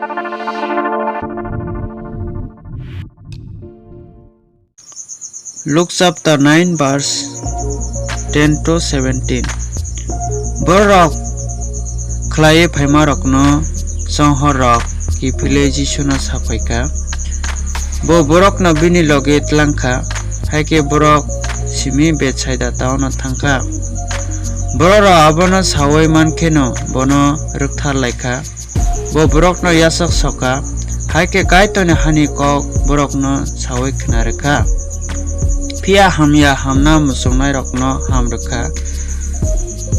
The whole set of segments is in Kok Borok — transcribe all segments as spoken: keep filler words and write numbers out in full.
Luke chapter nine verse ten to seventeen. Borok khlaiwi phaimarokno chonghorrok kiphilwi Jisuno saphaikha. Bo borokno bini logi tlangkha, hai khe borok simi Betsaida taono thangkha. Bororok abono saui mankheno bono rwktharlaikha. Bo borokno yachak soka, hai khe Kaitorni hani kok borokno saui khna rwkha. Phiya hamya hamna muchungnairokno ham rwkha.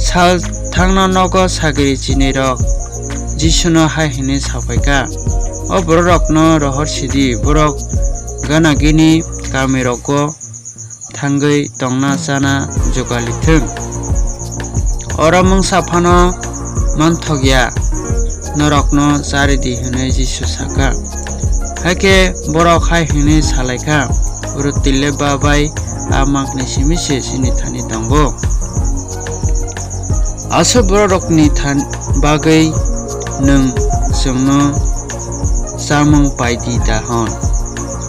Sal thangna nogo sagri chinirok Jisuno hai hwnwi saphaikha, "O bororokno rohor sidi, borok gana gini kamirogo thangwi tongna chana jugalithwng. Oro mungsa phano manthokya, norokno charidi," hwnwi Jisu sakha. Hakhe borok hai hwnwi salaikha, "Roti leba bai a makni simi se chini thani tongo. Aswk bororokni than-, bagwi nwng chwngno chamung paidi da hwn?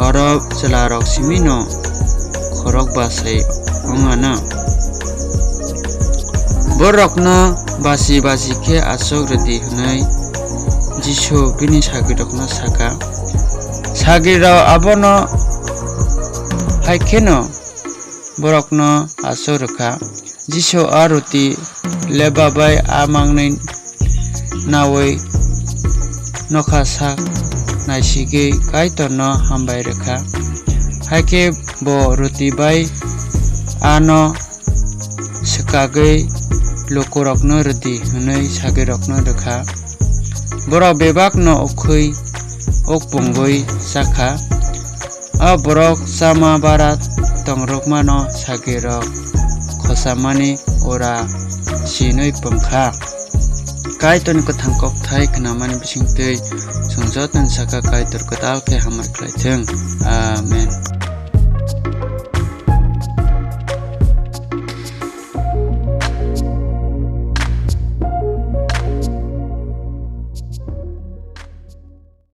Oro chwlarok simino khorok bachai wng anw. Borokno bachi bachi khe achuk rwdi," hwnwi Jisu bini sagrirokno sakha. Sagrirok abono hai kheno borokno achuk rwkha. Jisu a roti leba bai a mangnwi naui nokha sak naisigwi Kaitorno hambai rwkha. Hai khe bo roti bai ano swkagwi lukurokno rwdi hwnwi sagrirokno rwkha. Borok bebakno ukhwi uk pungwi chakha. A borok chama bara tongrwkmano sagrirok khochamani ura sinwi pungkha. Kaitorni kwthang kokthai khnamani bisingtwi chwng jotoni saka Kaitor kwtal khe hamari khlaithwng. Amen.